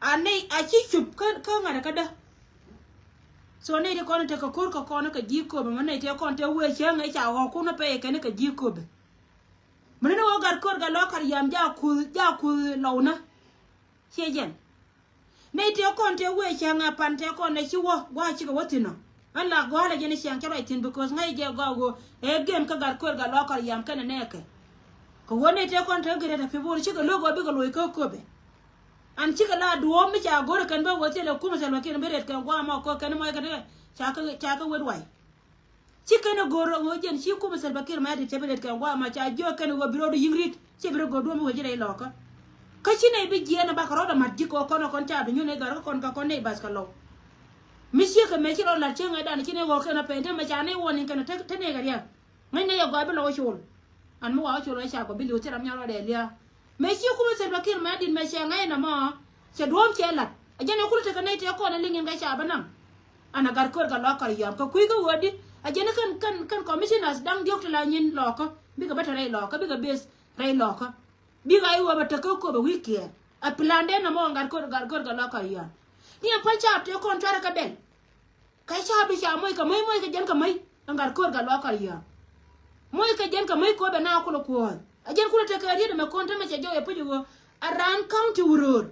A nɛy a ci cup kä ŋa̱t kä dä. So nɛy ti kɔn tekɛ ko̱r kɛ kɔn kɛ ji̱ köpɛ mɛ nɛy ti kɔn te wee cä ŋa̱c ca ɣɔ̱kun pɛy kɛn kɛ ji̱ köpɛ. Mɛ ni ni ɣöö gat ko̱r gat lɔ kar yam ja kuth ja kuth lɔwnä. Ciɛ jɛn. Nɛy tëë kɔn tëë wëë cäŋ a pan tëë kɔn nɛ ci wä gua̱a̱ cikɛ wä thi̱n ɔ. Ɣän la gɔ̱a̱lɛ jɛn i̱ ciaŋ cä ruac thi̱n because ŋäc jɛ gɔaa ɣöö ɛ gem kä gat kuër gat luaak kɔr yam kɛnɛ nɛɛkɛ. Kɛ ɣöö nɛy tëë kɔn tëë geret a pi̱ bo̱o̱r cikɛ lo̱k ɣöö bikɛ loc kä köpɛ. An cikɛ la duɔ̱ɔ̱p mi ca go̱rɛ kɛn bä ɣöö thilɛ kumɛ thil wä kiɛn bi ret kɛn gua̱a̱ mɔ kɔ kɛn mɔ kɛn ca kɛ ca kɛ wet wac. Ci kɛn ɛ go̱r ɛ ɣöö jɛn ci kumɛ Salva Kiir Mayardit cɛ bi ret kɛn gua̱a̱ ma ca jiök kɛn ɛ ɣöö bi rɔɔdu yi̱ŋ ri̱t ci bi rɔɔdu duɔ̱ɔ̱m i̱ wee ji̱ rɛy lɔɔkä. Kä ci nɛy bi jiɛɛn ɛ bakɛ rɔɔdɛ mat ji̱ kɛ ɣöö kɔn ɛ kɔn ca bi nyun ɛ dhɔr kä kɔn kä kɔn nɛy bath kɛ lɔw. Mi ciek kɛ mëë ci rɔɔd la̱t cieŋ ɛ dan ci nɛy ɣɔ̱ɔ̱k kɛn ɛ pɛny te mɛ ca nɛy warning kɛn ɛ te nɛy kɛ ria̱a̱k. Ŋäc nɛy ɛ gɔaa bi lɔw col. An mi wa col ɛ ca kɔ bi li̱w thil ram nyɔl rɔɔdɛ lia̱a̱. Mëë ci kumɛ Salva Kiir Mayardit mɛ cɛ ŋa̱c ɛn ɛmɔ. Cɛ duɔ̱ɔ̱m cɛ la̱t. A jɛn ɛ kulɛ tekɛ nɛy tëë kɔn ɛ liŋ in kɛ ca bä naŋ. An a Gatkuoth Gatluak Kɔryam kɛ kui̱ kä ɣöödi. A jɛn ɛ kɛn kɛn kɛn commissioners da̱ŋ diɔ̱k ti la nyin Lɔɔkä. Bikɛ bä te rɛy Lɔɔkä, bikɛ base rɛy Lɔɔkä. Bikɛ a i̱ ɣöö bɛ tek kä Akobo wi̱i̱ kiɛɛr. A plan dee nɔmɔ Gatkuoth Gatkuoth Gatluak Kɔryam. Ni ɛn pa̱ny ca tëë kɔn cuarɛ kɛ bɛl. Kɛ ca bi ca moc kɛ mäc, moc kɛ jɛn kɛ mäc. Ɛn Gatkuoth Gatluak Kɔryam. Moc kɛ jɛn kɛ mäc kɛ ɣöö bɛ na kulɛ kuɔ̱ɔ̱th. A jɛn kulɛ tekɛ riet ɛmɛ kɔn tämɛ cɛ jɔw ɛ puc ɛ ɣöö a raan county Uror.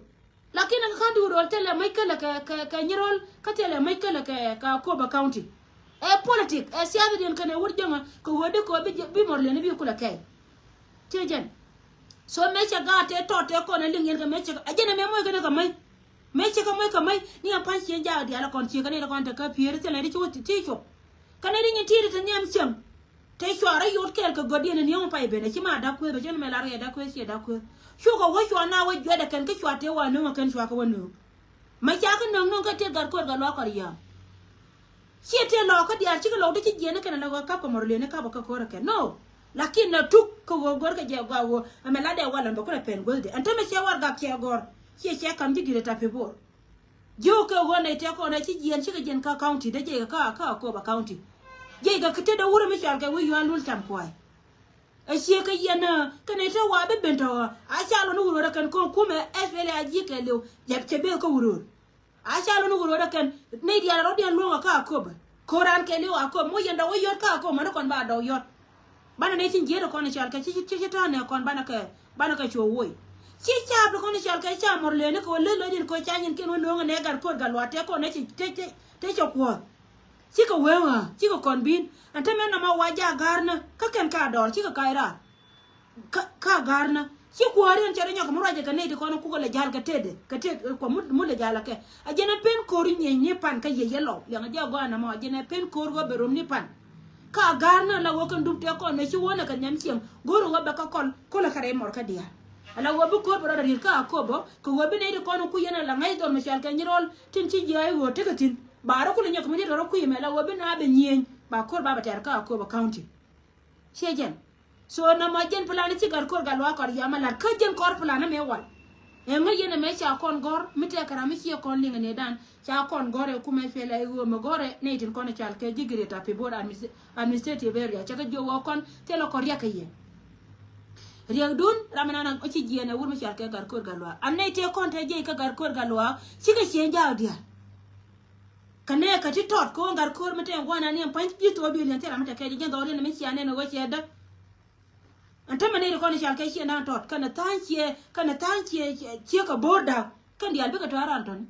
Lakin ɛ kɛ county Uror thilɛ mäc kälɛ kɛ kɛ kɛ Nyirol kä thilɛ mäc kälɛ kɛ kɛ Akobo County. Ɛ politic, ɛ siasa diɛn kɛnɛ wut jäŋä kɛ ɣöö di kɛ ɣöö bi bi mɔr leni bi kulɛ kɛɛl. Ciɛ jɛn. So mëë cɛ gaat tëë tɔt tëë kɔn ɛ liŋ yɛn kɛ mëë cɛ a jɛn ɛmɛ moc kɛn ɛ kɛ mäc. Mëë cɛ kɛ moc kɛ mäc ni a pa̱ny ciëŋ jaak diaal ɛ kɔn cië kɛ nɛy ti kɔn te kä piëër thilɛ di ci wä ti cop. Kɛ nɛy di nyin ti̱i̱t ti nhiam cieŋ. Te cuarɛ yot kɛɛl kɛ gɔ̱diɛn in yɔ̱ŋ pay ben a ci ma da̱k kuëth bɛ cɛ ni mɛ lar yɛ da̱k kuëth ciɛ da̱k kuëth. Cukɛ wä cua na wä juɛt ɛ kɛn kä cua tëë wa nöŋ ɛ kɛn cua kɛ wä nöŋ. Mɛ ca kä nöŋ nöŋ kä tëë Gatkuoth Gatluak Kɔryam. Ciɛ tëë Lɔɔkä diaal cikɛ Lɔɔk ti ci jiɛn kɛn ala ɣöö kap kɛ mɔr lëni kap kɛ ko̱r kɛ no. Lakin na tuk kä ɣöö go̱r kɛ jɛ gɔaa ɣöö ɛmɛ la dee walɛ bɛ kulɛ pɛn guäthdɛ ɛn tämɛ cɛ warɛgak cɛ gɔ̱r. Ciɛ cɛ kam ji̱ Greater Pibor. Jiök kɛ ɣöö nɛy tëë kɔn ɛ ci jiɛn cikɛ jiɛn kä county dee jiɛc kɛ kä kä Akobo County. Jiɛc kɛ kä tetdä wurɛ mi cɔal kɛ wi̱i̱ yuan lul cam kuay. Ɛ ciek kɛ yɛn ɛ kɛnɛ te wa bi ben tɔ a ca lɔ ni wuror ɛ kɛn ko̱n kumɛ S P L A G kɛ liw. Jɛ cɛ ben kä wuror. A ca lɔ ni wuror ɛ kɛn nɛy diaal rɔ̱diɛn luɔ̱ŋ ɛ kä Akobo. Ko̱ran kɛ liw Akobo moc yɛn dɔk wä yɔt kä Akobo mäni kɔn ba dɔk yɔt. Banɛ nɛy tin jiɛt ɛ kɔn ɛ cɔal kɛ ci ci ci ta̱a̱ nɛ kɔn banɛ kɛ banɛ kɛ cuɔ woc. Ci caap ti kɔn ɛ cɔal kɛ ca mɔr lëni kɛ wä lël lɔcdin kɛ wä ca nyin kiɛn wä no̱o̱ŋ ɛ nɛ Gatkuoth Gatluak tëë kɔn ɛ ci te te te cɛ kuɔth. Cikɛ wee ɣaa cikɛ kɔn bi̱i̱n ɛn te mɛn nɔmɔ wa jaak ga̱a̱rnä kä kɛn ka dɔɔr cikɛ kac raar. Ka ka ga̱a̱rnä ci kuääri ɛn cɛ rɔ nyɔk mi ruacɛ kɛ nɛy ti kɔn kukɛ lɛ ja̱l kɛ tetdɛ kɛ tet kua mut mut lɛ ja̱l kɛ. A jɛn ɛ pen ko̱r nyieny ni pan kä yiec yɛ lɔw liɛŋ a jɛ gɔaa nɔmɔ a jɛn ɛ pen ko̱r ɣöö bɛ rom ni pan. Ka ga̱a̱rnä la ɣöö kɛn dup tëë kɔn mɛ ci wä nɛ kɛ nhiam cieŋ go̱o̱r ɣöö bɛ kä kɔl kolɛ kɛ rɛy mɔr kä diaal. Ala ɣöö bi ko̱r bɛ rɔɔdɛ riet kä Akobo kɛ ɣöö bi nɛy ti kɔn ku yɛn ala ŋäc dhɔr mi cɔal kɛ Nyirol tin ci jiääc ɣöö tekɛ thi̱n. Ba rɔ kulɛ nyɔk mi riet rɔ kui̱ mɛ la ɣöö bi na bɛ nyieny ba ko̱r ba bɛ tɛr kä Akobo County. Ciɛ jɛn. So nɔmɔ jɛn plan ci Gatkuoth Gatluak Kɔryam a lat kä jɛn kɔr plan amɛ wal. Ɛŋä yɛn ɛmɛ ca kɔn gɔ̱r mi tɛkɛ ram mi ciɛ kɔn liŋ ɛ nɛy dan ca kɔn gɔ̱r ɛ kumɛ piɛl ɛ ɣöö mɛ gɔ̱r ɛ nɛy tin kɔn ɛ cɔal kɛ ji̱ Greater Pibor Adminis- Administrative Area cɛ kɛ jiök ɣöö kɔn thilɛ kɔn riɛk kɛ yɛ. Riɛkdun ram ɛnan ɔ ci jiɛɛn ɛ wur mi cɔal kɛ Gatkuoth Gatluak a nɛy tëë kɔn te jiɛc kä Gatkuoth Gatluak cikɛ ciëŋ jaak diaal. Kɛ nɛ kä ti tɔt kɛ ɣöö Gatkuoth mi tɛn gua̱n ani ɛn pa̱ny ji̱ thok duëël yɛn thil ram mi te kɛ ji̱ jiɛn dhɔriɛn mi cia nɛn ɣöö cɛ däk. Ɛn tämɛ nɛy ti kɔn i̱ cal kɛ ciɛ na̱a̱ŋ tɔt kɛnɛ tha̱a̱ŋ ciɛ kɛnɛ tha̱a̱ŋ ciɛ ciɛ kɛ bo̱o̱r da̱k kɛn diaal bikɛ tɔ̱a̱r ran tɔ̱ni.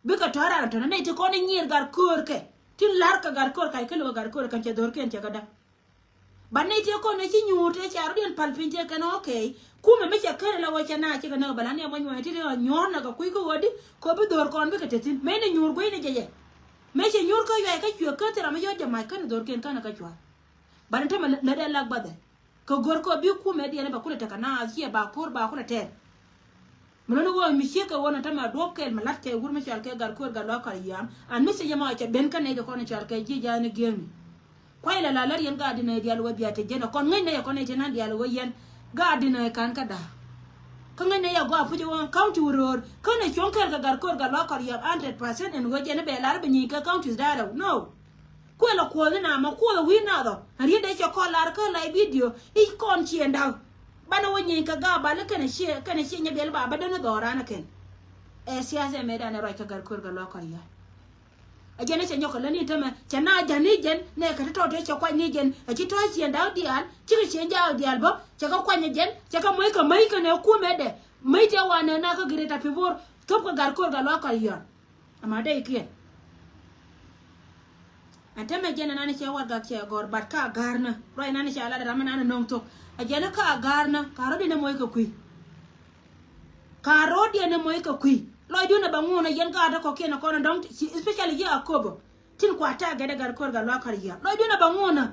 Bikɛ tɔ̱a̱r ran tɔ̱ni nɛy ti kɔn i̱ nyiir Gatkuoth kɛ tin la̱r kɛ Gatkuoth kac kä lo̱k ɛ Gatkuoth kɛn cɛ dho̱rkiɛn cɛ kɛ da̱k. Ba nɛy tëë kɔn ɛ ci nyuur tëë ca rɔ̱diɛn pal piny tëë kɛn ɣɔ̱kɛ. Kumɛ mi cɛ kän ɛ la ɣɔ̱ cɛ na cikɛ näk bɛ la ni ɛmɔ nyuɔ̱ɔ̱ny ti ti ɣɔ̱ nyuɔ̱ɔ̱r nɛ kɛ kui̱ kä ɣɔ̱di kɛ ɣɔ̱ bi dho̱r kɔn bikɛ te thi̱n mëë ni nyuur gui̱ni jɛ yɛ. Mëë cɛ nyuur kä yuay kä cuɛ kä thil ram mi yɔ̱t jɛ mac kän dho̱rkiɛn kän ɛ kä cua̱r. Ba ni tämɛ lät ɛ lak bathɛ. Kɛ go̱r kɛ ɣɔ̱ bi kumɛ diɛn ɛ bɛ kulɛ tekɛ na ciɛ ba ko̱r ba kulɛ tɛɛr. Mi luni ɣöö mi ciek kɛ ɣöö ni tämɛ duɔ̱p kɛl mi la̱t kɛ wur mi cɔal kɛ Gatkuoth Gatluak Kɔryam. An mi thiec ɛmɔ cɛ ben kä nɛy ti kɔn cɔal kɛ ji̱ ja̱a̱ni gi̱eŋni. Kuay la la lär yɛn gaat dinɛ diaal ɣöö bia te jiɛn ɛ kɔn ŋäcnɛ yɛ kɔn nɛy ti nan diaal ɣöö yɛn gaat dinɛ ka̱n kä da̱a̱. Kä ŋäcnɛ yɛ gɔaa puc ɣöö county Uror känɛ cuɔ̱ŋ kɛl kɛ Gatkuoth Gatluak Kɔryam hundred percent ɛn ɣöö jɛn ɛ bɛ lar bɛ nyieny kɛ counties da̱a̱ rɛw no. Kuël ɛ kuɔth ni namɔ kuɔth ɛ wi̱i̱ nath ɔ. Ɛ riet dee cɛ kɔn lar kä lay video i̱ kɔn ciëŋ da̱k. Banɛ wä nyieny kɛ Gabal kɛnɛ ciɛ kɛnɛ ciɛ nyɛ biɛl ba bä däni dhɔran ɛ kɛn. Ɛ siasa ɛmɛ danɛ ruac kɛ Gatkuoth Gatluak Kɔryam. Ɛ jɛn ɛ cɛ nyɔk kɛ lä ni tämɛ cɛ na ja̱n ni jɛn nɛ kɛ ti tɔt tëë cɛ kuac ni jɛn ɛ ci tɔ̱ ciëŋ da̱k diaal cikɛ ciëŋ jaak diaal bä cɛ kɛ kuany ɛ jɛn cɛ kɛ moc kɛ mäc kɛnɛ kumɛ dɛ mäc tëë wanɛ na kä Greater Pibor thop kɛ Gatkuoth Gatluak Kɔryam. Ama dee ikiɛn. Ɛn tämɛ jɛn ɛnan cɛ warɛgak cɛ gɔ̱r but ka ga̱rnä ruac ɛnan cɛ lat ram ɛnan nöŋ thok. Ɛ jɛn ka ga̱rnä ka rɔ̱diɛn ɛ moc kɛ kui̱. Ka rɔ̱diɛn ɛ moc kɛ kui̱ lɔcdun ɛ bɛ ŋuɔ̱n ɛ yɛn gaat ɛ kɔ̱kiɛn ɛ kɔn ɛ dɔ̱ŋ especially ji̱ Akobo. Tin kua ta̱a̱ gɛt ɛ Gatkuoth Gatluak Kɔryam lɔcdun ɛ bɛ ŋuɔ̱n ɛ.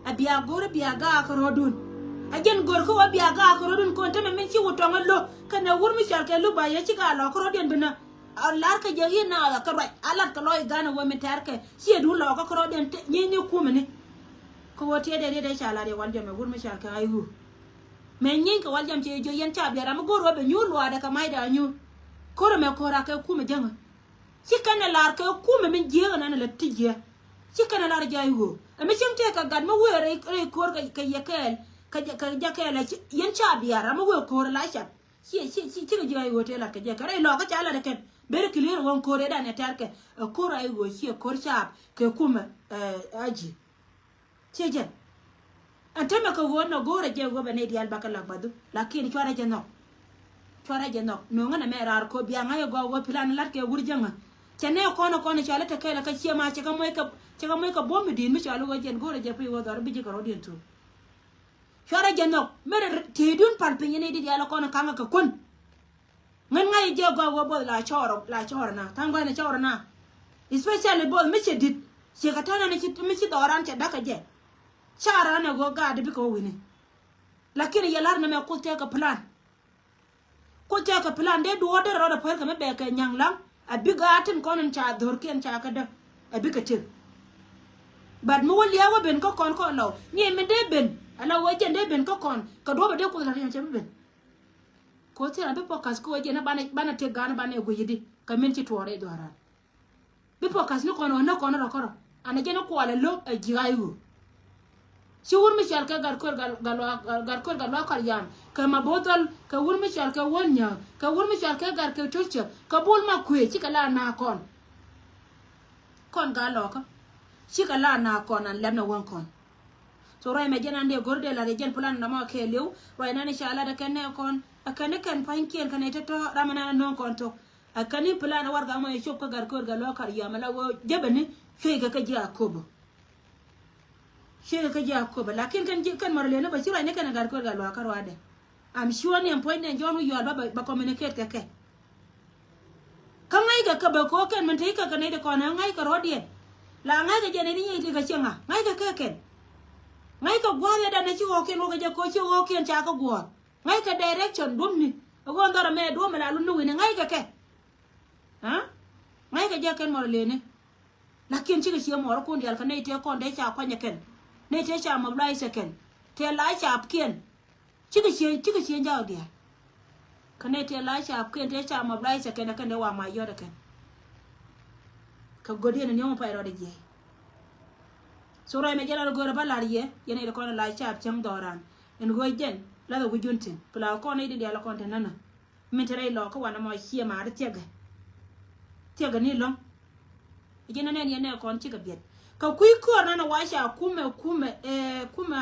Ɛ bia go̱r ɛ bia gaak kä rɔ̱dun. Ɛ jɛn go̱r kä wä bia gaak kä rɔ̱dun kɔn tämɛ min ci wä tɔŋ ɛ lo̱k kɛnɛ wur mi cɔal kɛ lo̱k ba yɛ ci gaak lɔk kä rɔ̱diɛn binä. A lar kɛ jɛ yin na ɣä kɛ ruac a lat kɛ lɔc gan a wee mi tɛr kɛ ciɛ duun lɔkä kɛ rɔɔdiɛn nyieny ni kumɛ ni. Kɛ wee tiɛɛdɛ riet ɛ ca lat yɛ wal jɔmɛ wur mi cal kɛ ay ɣöö. Mɛ nyieeny kɛ wal jam cɛ jɔ yɛn ca biɛt ram mi go̱o̱r wä bɛ nyuur luaadɛ kɛ mac da nyuur. Ko̱r ɛmɛ ko̱r a kɛ kumɛ jäŋä. Ci kɛn ɛ lar kɛ kumɛ min jiääk ɛnɛn ɛ lɛ ti jiääk. Ci kɛn ɛ lar jay ɣöö ɛmɛ cieŋ tëë kɛ gat mi wëë rɛy ko̱r kɛ yɛ kɛɛl. Kɛ jɛ kɛɛl ɛ yɛn ca biɛt ram mi wëë ko̱r ɛ la cap. Ci ci ci ci kɛ jiääk ɣöö tëë lat kɛ jɛ kɛ rɛy lɔɔkä ca lat ɛ kɛn. Ber clear ɣöö ko̱r ɛ dan ɛ tɛr kɛ ɛ ko̱r a ɣöö ci ɛ ko̱r cap kɛ kumɛ ɛ a ji̱. Ciɛ jɛn. Ɛn tämɛ kɛ ɣöö nɔ go̱o̱rɛ jɛ ɣöö bɛ nɛy diaal bakɛ lak bathu. Lakin cuarɛ jɛ nhɔk. Cuarɛ jɛ nhɔk. No̱o̱ŋä nɛ mɛ raar ko̱ bia ŋa̱c ɛ gɔw ɣöö plan lat kɛ wur jäŋä. Cɛ nɛ kɔn ɛ kɔn ɛ cɔal ɛ te kɛɛl ɛ kä ciɛ ma cɛ kɛ moc kɛ, cɛ kɛ moc kɛ buɔ̱m mi di̱i̱t mi cɔal ɛ ɣöö jɛn go̱o̱rɛ jɛ piny ɣöö dhɔr bi ji̱ kɛ rɔ̱diɛn thuɔ̱k. Cuarɛ jɛ nhɔk. Mɛrɛ tëëdun pal piny ɛ nɛy diaal ɛ kɔn ɛ ka̱ŋä kɛ kuän. Ŋän ŋa̱c jɛ gɔaa wä both la cɔɔr, la cɔɔr na. Tha̱a̱ŋ gɔaa ni cɔɔr na. Especially both mi cɛ di̱t. Ciɛ kɛ tɛn ɛn mi ci dhɔran cɛ da̱k kɛ jɛ. Ca ran ɛ ɣöö gaat bikɛ wä wi̱ni. Lakin yɛ la̱r nɛmɛ Kuoth tëëkɛ plan. Kuoth tëëkɛ plan dee duɔ̱ɔ̱r derɛ rɔɔdɛ päl kɛ mi bɛ kɛ nya̱ŋ laŋ. A bi gaat tin kɔn in ca dho̱rkiɛn ca kɛ däk. A bikɛ tëk. But mi wä lia̱a̱ wä ben kä kɔn kɔn lɔw. Ni mi dee ben. Ala wä jɛn dee ben kä kɔn. Kɛ duɔ̱ɔ̱p a dee Kuoth la̱r yɛn cɛ bi ben. Ko̱ thil a bi focus kä wä jiɛn banɛ, banɛ tëk ga̱a̱n banɛ guic di kɛ min ci tuɔɔr i̱ dhua̱ran. Bi focus ni kɔn ɣän ni kɔn rɔ kärɔ. Anɛ jɛn ni kualɛ lo̱k ɛ ji̱ ɣa̱c ɣöö ci wur mi cɔal kɛ gat kuer gat, gat luaak, gat kuer gat luaak kɔr yam kɛ ma bo̱o̱th dhɔl kɛ wur mi cɔal kɛ wä nyääk kɛ wur mi cɔal kɛ gat kɛ to̱cä kɛ bul ma kuëë cikɛ la na̱a̱k kɔn. Kɔn gat lɔkä cikɛ la na̱a̱k kɔn an lɛm na wäŋ kɔn. So ruac mɛ jɛn an dee go̱r dee lat ɛ jɛn plan na mɔ kɛɛliw ruac nan i̱ ca lat ɛ kɛn nɛ kɔn ɛ kɛn ni kɛn pa̱nykiɛn kɛn ɛ tɔ̱tɔ̱ ram ɛnan ɛ no̱o̱ŋ kɔn thok. Ɛ kɛn ni plan ɛ warɛgak mɔ ɛ cop kä gat köör gat luaak kar yam ɛ la ɣöö jäbɛ ni cueckɛ kä ji̱ a köpä. Cueckɛ kä ji̱ a köpä lakin kɛn ji̱ kɛn mɔr liɛn ni bä ci ruac ni kɛn ɛ gat köör gat luaak kä ruaadɛ. Am sure ni ɛn puɔ̱nydɛ jɔ̱ɔ̱n wi̱i̱ yɔal bä bɛ communicate kɛ kɛ. Kä ŋa̱ckɛ kɛ bɛ ko̱o̱k kɛn min te i̱ kɛ kɛ nɛy ti kɔn ɛ ŋa̱ckɛ rɔ̱diɛn. La ŋa̱ckɛ jɛ nɛy ni nyiec ti kɛ cieŋ a ŋa̱ckɛ kɛ kɛn. Ŋa̱ckɛ gua̱a̱th ɛ dan ɛ ci ɣɔ̱ɔ̱kiɛn wä kɛ jɛ ko̱o̱k ci ɣɔ̱ɔ̱kiɛn ca kɛ guɔ̱ɔ̱r. Ŋa̱ckɛ direction duɔ̱mni ɛ ɣöö dhɔrɛ mɛ duɔ̱mɛ la luni wi̱ni ŋa̱ckɛ kɛ. Aa? Ŋa̱ckɛ jɛ kɛn mɔr leni. Lakin cikɛ ciɛ mɔr kun dial kɛ nɛy tëë kɔn tëë ca kuany ɛ kɛn. Nɛy tëë ca mobilize ɛ kɛn. Tëë la capkiɛn. Cikɛ ciɛ, cikɛ ciɛ jaw dial. Kɛ nɛy tëë la capkiɛn tëë ca mobilize ɛ kɛn ɛ kɛn dee wa ma yɔt ɛ kɛn. Kɛ go̱diɛn ni yɔ̱ŋ pay rɔɔdɛ jiɛc. So ruac mɛ jɛ lat go̱o̱rɛ bä lar yɛ yɛn nɛy ti kɔn la cap cäŋ dhɔran. Ɛn ɣöö jɛn lathɛ wi̱c jun tin pla kɔn nɛy ti dial kɔn te nänä. Min te rɛy lɔɔkä wanɛ mɔ ciɛ maari thiɛkɛ. Thiɛkɛ ni lɔ̱ŋ. Ji̱n anɛn yɛn nɛ kɔn cikɛ biɛt kɛ kui̱ köör nanɛ wa ca kumɛ kumɛ ɛ kumɛ.